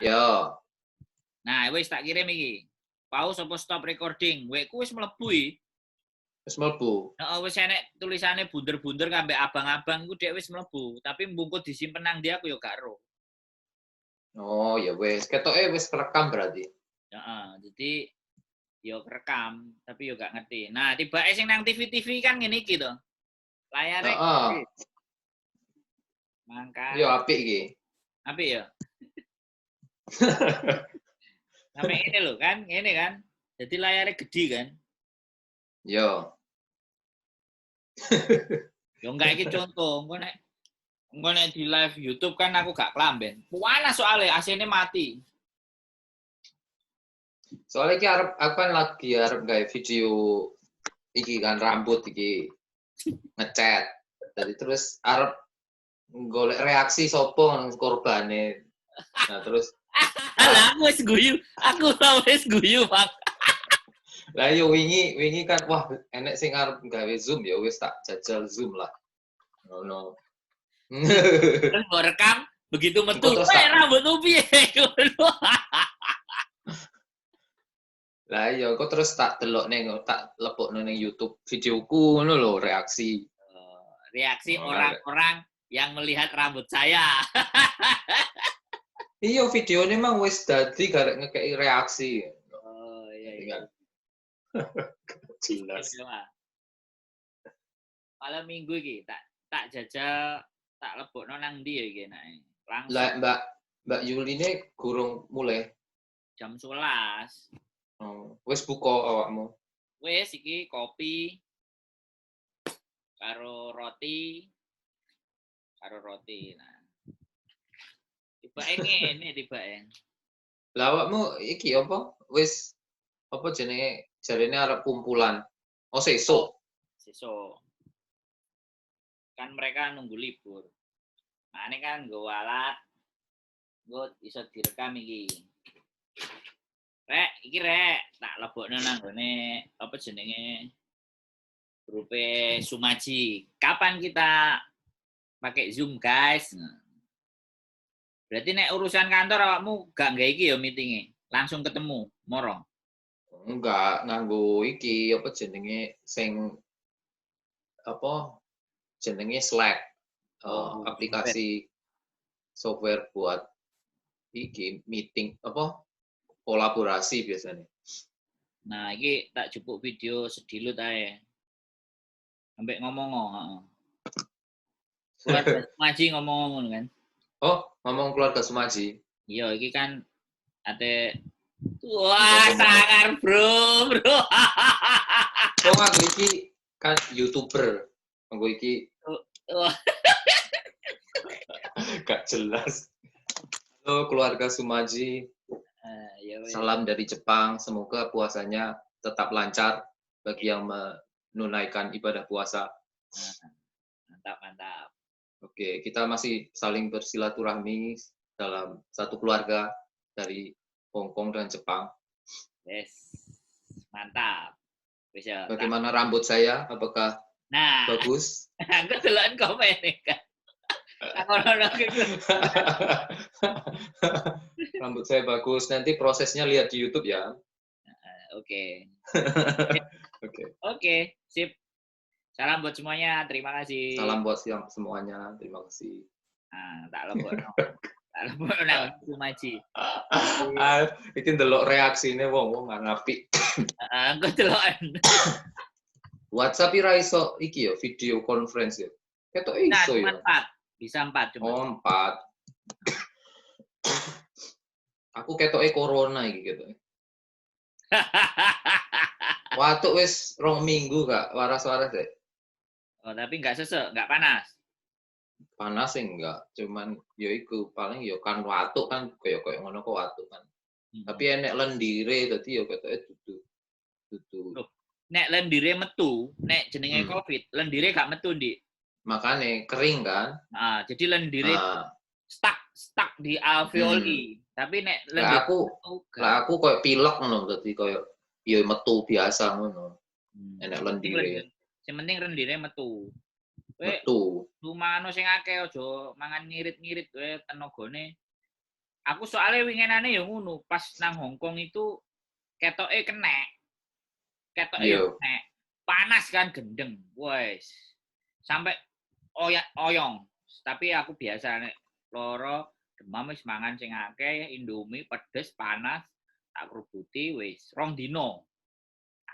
Yo. Nah, wis tak kirim iki. Pause apa stop recording? Wekku wis mlebu iki. Wis mlebu. Heeh, wis enek tulisane bunder-bunder kambek abang-abang iku dhek wis mlebu, tapi mbungkut disimpen nang ndi aku ya gak ero. Oh, ya wis. Ketoke wis kerekam berarti. Heeh, jadi yo kerekam, tapi yo gak ngerti. Nah, tibake sing nang TV-TV kan ngene iki to. Layare Heeh. Mangka. Yo apik iki. Apik ya? Sampai ini loh kan, ngene kan. Jadi layarnya gede kan. Yo. Yo enggak, iki contoh, engko nek di live YouTube kan aku gak kelamben. Panas soalnya AC-ne mati. Soalnya iki arep, aku kan lagi arep gawe video iki kan, rambut iki ngecat. Jadi terus arep golek reaksi sopo korbane. Nah, terus Alah, aku wis guyu, aku wis guyu, Pak. Lah yo wingi wingi kan, wah, enek sing arep gawe Zoom, ya wis tak jajal Zoom lah. Ngono. Terus mau rekam, begitu metu, Engko terus "Eh, rambutmu piye?" Lah iya, kok terus tak delok ning, tak lebokno ning YouTube videoku ngono lho, reaksi. Reaksi Oh, orang-orang yang melihat rambut saya. Iya, videonya emang wis dadi garek ngekei reaksi. Oh, iya. Kan. Jelas. Iya, malam Minggu iki tak tak jajal tak lebokno nang ndi ya iki enake. Langsung Lah, Mbak Mbak Yuline gurung mulai. Jam 11. Oh, wis buka awakmu? Wis, iki kopi karo roti, karo roti. Nah. Tibake ngene tibake. Lah, awakmu iki apa? Wis apa jenenge, jarene arep kumpulan. Oh, sesuk. Sesuk. Kan mereka nunggu libur. Nah, ini kan nggo alat, nggo iso direkam iki. Rek, iki rek, tak lebokno nang gone apa jenenge, grupe Sumaji. Kapan kita pakai Zoom, guys? Nah. Berarti nek urusan kantor awakmu gak nggawe iki ya meetinge, langsung ketemu, moro? Enggak, nganggo iki apa jenenge, sing apa jenenge, Slack. Oh, aplikasi software buat iki meeting, apa, kolaborasi biasanya. Nah, iki tak jupuk video sedilut ae. Sampai ngomong, heeh. Keluarga Sumaji ngomong ngono kan. Oh, ngomong keluarga Sumaji. Iya, iki kan ate. Wah, sangar, bro, bro. Kok ngaku iki kan YouTuber. Nganggo iki Wah. gak jelas. Halo, keluarga Sumaji. Eh, ya wes. Salam dari Jepang. Semoga puasanya tetap lancar bagi yang menunaikan ibadah puasa. Mantap, mantap. Oke, kita masih saling bersilaturahmi dalam satu keluarga dari Hong Kong dan Jepang. Yes. Mantap. Wis ya. Bagaimana rambut saya? Apakah Nah, bagus? Aku deloken komen kan. Aku ono iku. Rambut saya bagus. Nanti prosesnya lihat di YouTube ya. Oke. Oke. Oke, sip. Salam buat semuanya. Terima kasih. Salam buat siang semuanya. Terima kasih. Nah, tak lebokno. Tak lebokno nang Sumaji. Ah, iki ndelok reaksine wong-wong nggak apik. Heeh, aku deloken. WhatsApp ira iso iki ya, video conference ya. Ketok Nah, iso cuma ya. empat. Bisa empat cuma. Oh, empat. Aku ketoke corona iki gitu. Watuk wis 2 minggu gak waras-waras deh. Oh, tapi nggak sesek, nggak panas. Panas sih enggak, cuman ya iku paling ya kan watuk kan koyo koyo ngono kok watuk kan. Tapi enek lendire, dadi ya ketoke dudu dudu. Loh. Nek lendire metu, nek jenenge Covid, lendire gak metu, Ndik. Makane kering kan. Nah, jadi lendire stuck stuck di alveoli. Tapi nek Lah lendire aku metu gak. Lah aku koyo pilek ngono, dadi koyo ya metu biasa ngono. Enek Penting lendire. Sing penting lendire metu. Kowe Metu. mangan sing akeh, aja mangan ngirit-ngirit, kowe tenagane Aku soalnya winginane ya ngono, pas nang Hong Kong itu ketoke kenek. Ketoke kenek. Panas kan gendeng. Wes. Sampai oyak oyong. Tapi aku biasa nek loro demam wis mangan sing akeh, Indomie pedes panas, tak kerubuti wis 2 dino.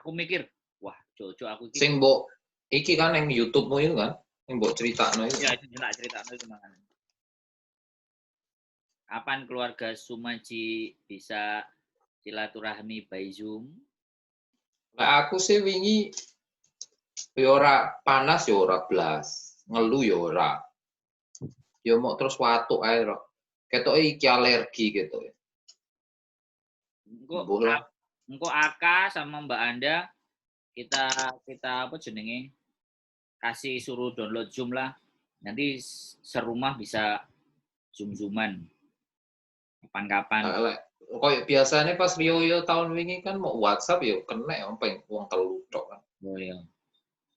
Aku mikir, wah, jojo aku iki. Sing mbok iki kan yang YouTube-mu itu kan, yang mbok critakno itu. Ya, itu tak critakno itu mangan. Kapan keluarga Sumaji bisa silaturahmi by Zoom? Nah, aku sih wingi ya ora panas ya ora blas, ngelu ya ora. Ya mau terus watuk ae ro. Ketoke iki alergi gitu. Engko Mbuh lah. Engko Aka sama Mbak Anda kita kita apa jenenge, kasih suruh download Zoom lah. Nanti serumah bisa Zoom-zooman. Kapan-kapan. Nah, lek koyo biasanya pas riyoyo tahun wingi kan mau WhatsApp ya kena ya peng wong telu tok kan. Oh iya.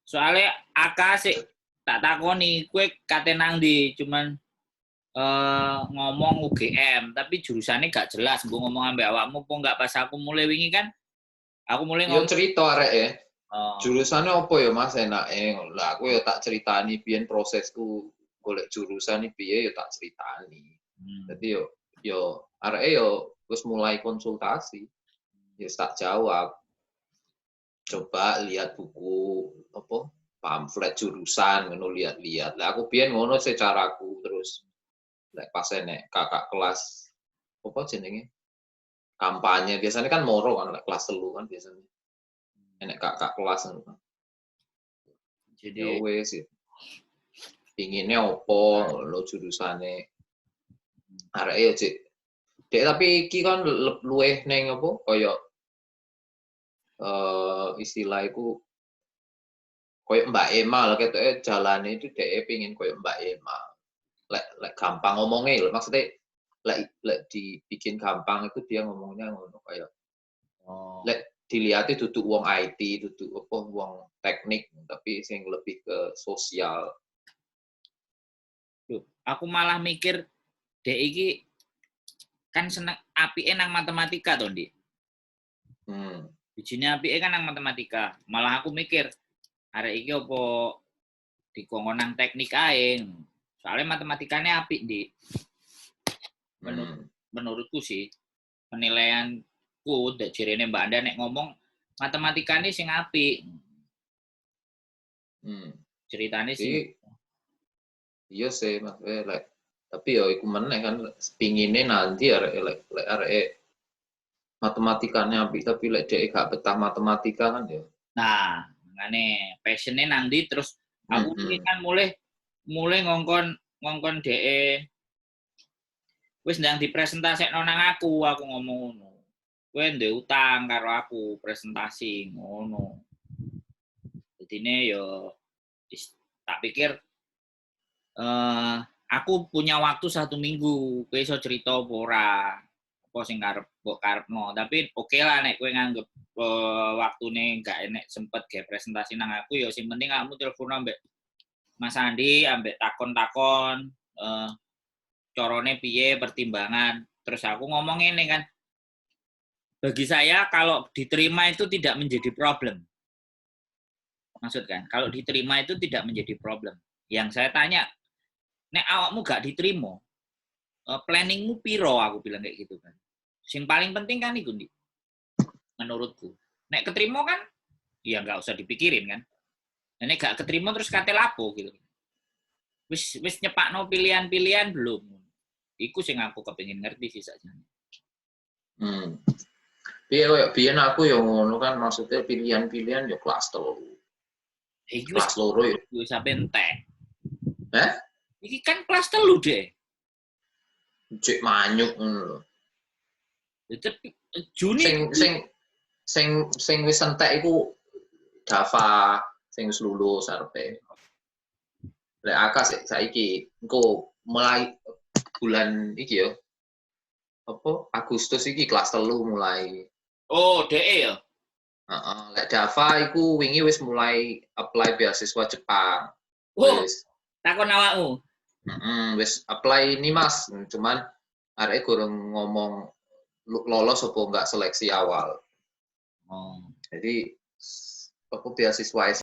Soalnya Aka sih tak takoni, kowe kate nang ndi, cuman ngomong UGM tapi jurusannya gak jelas. Mbok ngomong ambek awakmu apa enggak pas aku mulai wingi kan aku mulai Yo ngomong cerita arek ya. Oh, Jurusannya apa ya, Mas, enake? Lah aku ya tak ceritani biyen prosesku golek jurusan iki piye ya tak ceritani. Jadi yo yo arek yo wis mulai konsultasi. Ya tak jawab. Coba lihat buku apa pamflet jurusan ngono, lihat-lihat. Lah aku biyen ngono secaraku, terus lek pas enek kakak kelas apa jenenge kampanye biasanya kan moro kan, lek kelas 3 kan biasanya enek kakak kelas ngono kan. Jadi Ya wis ya. Pinginnya opo lo jurusane arek ya cik. Dek tapi iki kan luweh neng apa kaya istilah iku koyo Mbak Emma lah ketoke jalane itu, dhek pingin koyo Mbak Emma. Lek lek gampang ngomongnya lho, maksudnya lek lek dibikin gampang itu dia ngomongnya ngono kayak lek dilihat itu duduk wong IT, duduk apa wong teknik, tapi sing lebih ke sosial. Loh, aku malah mikir dek iki kan seneng apike nang matematika to, Ndik. Bijine apike kan nang matematika. Malah aku mikir arek iki apa dikongkon nang teknik ae. Soalnya matematikanya apik, Ndik. Menurutku sih penilaianku dek jarene Mbak Anda nek ngomong matematikane sing apik. Ceritanya sih Jadi, iya sih maksudnya lek tapi ya iku meneh kan pingine nanti arek lek lek arek matematikanya apik tapi lek dhek gak betah matematika kan ya. Nah, makane passionnya nang ndi, terus aku ini kan mulai mulai ngongkon ngongkon DE wis ndang dipresentasekno nang aku ngomong ngono. Kowe ndek utang karo aku presentasi ngono. Jadine yo tak pikir aku punya waktu satu minggu, kowe iso cerita apa ora? Apa sing karep mbok karepno. Tapi oke lah nek kowe nganggep waktune gak enek sempet gawe presentasi nang aku, ya sing penting kamu telepon ambek Mas Andi, ambek takon-takon corone piye, pertimbangan. Terus aku ngomong ini kan, bagi saya kalau diterima itu tidak menjadi problem. Maksud kan, kalau diterima itu tidak menjadi problem. Yang saya tanya, nek awakmu gak diterima, planningmu piro, aku bilang kayak gitu kan. Sing paling penting kan iku, Ndik. Menurutku. Nek keterima kan, ya nggak usah dipikirin kan. Nek gak keterima terus kate lapo gitu. Wis wis nyepakno pilihan-pilihan belum? Iku sing aku kepengin ngerti sih sakjane. Piye koyo biyen aku yo ngono kan, maksudnya pilihan-pilihan yo kelas 3. Iki wis Kelas 2 yo. Wis sampe entek. Eh? Iki kan kelas 3 deh. Cek manyuk ngono lho. Tapi Juni Sing sing sing sing wis entek iku Dava sing wis lulus arepe. Lek Aka sik saiki engko mulai bulan iki yo. Apa Agustus iki kelas 3 mulai. Oh, DE ya. Heeh, lek Dava iku wingi wis mulai apply beasiswa Jepang. Oh, Wis. takon awakmu. Heeh, wis apply ini, Mas. Cuman Arek gorong ngomong lolos apa enggak seleksi awal. Oh. Jadi aku beasiswa